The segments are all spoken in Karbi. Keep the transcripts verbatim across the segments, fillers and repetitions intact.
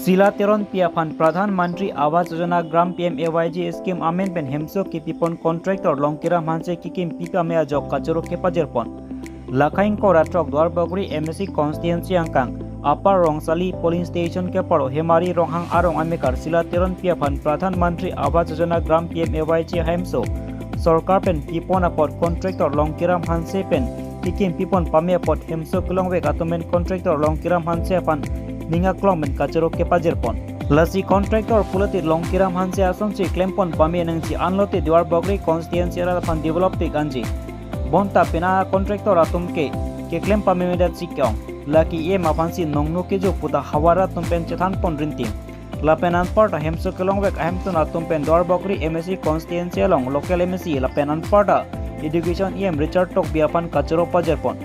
Sila Teronpi aphan Pradhan Mantri Awas Yojana Gram P M A Y G scheme amen pen hemso kepipon contractor Longkiram Hanse kekim pipame ajok kachoro kepajirpon. Lakha ingkoi ra throk Duarbagori M A C constituency angkang Upper Rongsali polling station keparo Hemari Ronghang arong amekar Sila Teronpi aphan Pradhan Mantri Awas Yojana Gram P M A Y G hemso sorkar pen pipon apot contractor Longkiram Hanse pen kekim pipon pame apot hemso kelongvek atum pen contractor Longkiram Hanse aphan ning aklong pen kachoro kepajirpon. Lasi contractor pulote Longkiram Hanse asonsi klempon pame nangji, anlote Duarbagori constituency arat aphan develop pik anji. Bonta pina contractor atum ke keklem pame medat si ke-ong. Lake E M aphansi nongno kejok puta havar atum pen chethanpon rintim. Lapen anparta hemso kelongvek ahemtun atum pen Duarbagori M A C constituency along local M A C lapen anparta Education E M Richard Tokbi aphan kachoro pajirpon.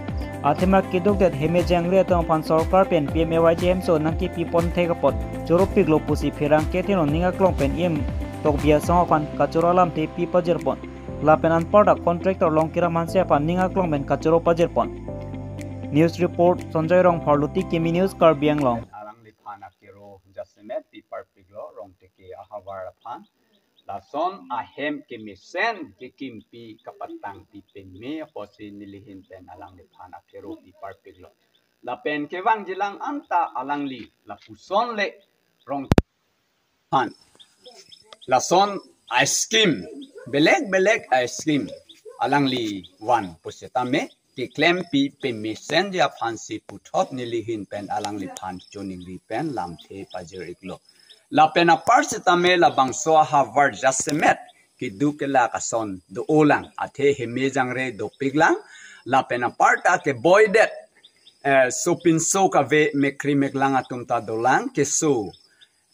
Athema kedukdet heme jangre atum aphan sorkar pen P M A Y G hemso nangkepipon thek apot choro piklo pusi pherangke thenon ning aklong pen E M Tokbi asong aphan kachoro alamthe pi pajirpon. Lapen anparta contractor Longkiram Hanse aphan ning aklong pen kachoro pajirpon. News report, Sanjay Rongphar, Luti Kimi News, Karbi Anglong. Alangliphan akero jasemet pi parpiklo Rongteke ahavar aphan. Lason ahem kemesen kekimpi kapatangpi peme apotsi nelihin pen alangliphan akero pi parpiklo. Lapen kevangjilang anta alangli lapuson le Rong phan. Lason a-scheme, belek belek a-scheme alangli van pusitame keklempi pemesenji aphansi puthot nelihin pen alangliphan choningri pen lamthe pajir-iklo. Lapen apar sitame labangso ahavar jasemet keduk kelak ason do-olang, athe heme jangre dopiklang. Lapen aparta keboidet, eh, sopinso kave mekri meklang atum ta dolang, keso,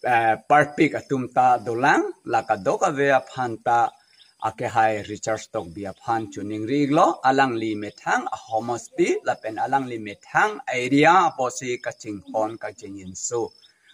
eh, parpik atum ta dolang, la kadokave aphan ta akehai Richard Tokbi aphan choningri-iklo, alangli methang ahomosti lapen alangli methang area apotsi kachinghon kachingjinso.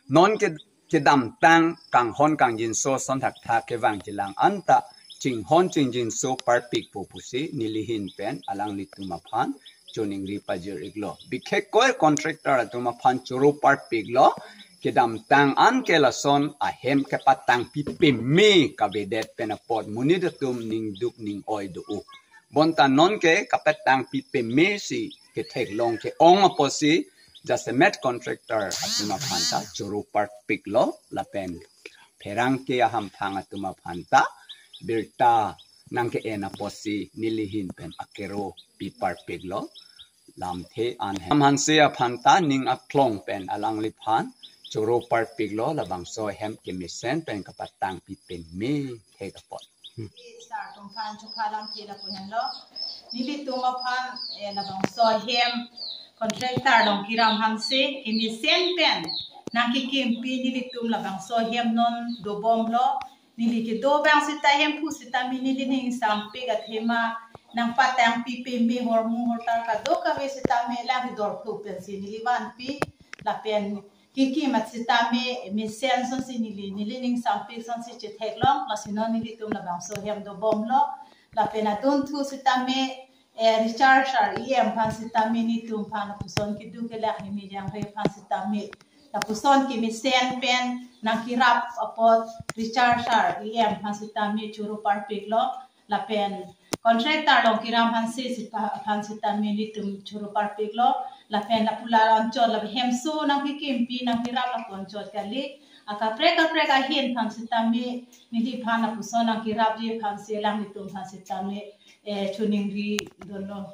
Non ke kedamtang kanghon kangjinso ason thakthak kevangjilang anta chinghon chingjinso parpikpo pusi nelihin pen alanglitum aphan choningri pajir-iklo. Bikhekkoi contractor atum aphan choro parpiklo, kedamtang an ke lason ahem kepatangpi peme kavedet pen apot monit atum ningduk ning-oi do-o. Bonta non ke kapatangpi peme si ketheklong ke-ong apotsi jasemet contractor atum aphan ta choro parpiklo lapen pherangke ahamphang atum aphan ta birta nangke-en apotsi nelihin pen akero pi parpiklo. Lamthe an hem Hanse aphan ta ning aklong pen alangliphan choro parpiklo, labangso hem kemesen pen kapatangpi peme thek apot. Sar atum aphan chopha lamthe lapu henlo. Nelitum aphan, eh, labangso hem contractor Longkiram Hanse kemesen pen nangkekimpi nelitum labangso hem non dobomlo. Neli kedo abang sita hemphu sitame neli ning sampik athema nangpatangpi peme hormu hortar kadokave sitame lang kedorphu pensi neli vanpi lapen kekim at sitame mesen asonsi neli, neli ning sampik asonsi chetheklong, lasi non nelitum labangso hem dobomlo. Lapen adunthu sitame, eh, Richard sar E M aphan sitame nelitum aphan lapuson keduk kelak heme jangre aphan sitame lapuson kemesen pen nangkerap apot Richard sar E M aphan sitame choro parpiklo. Lapen contractor Longkiram Hanse sita aphan sitame nelitum choro parpiklo. Lapen lapu la anchot lapu hemso nangkekimpi nangkerap lapu anchot kali akaprek kaprek ahin aphan sitame neliphan lapuson nangkerapji aphansi alanglitum aphan sitame, eh, choningri dunlo.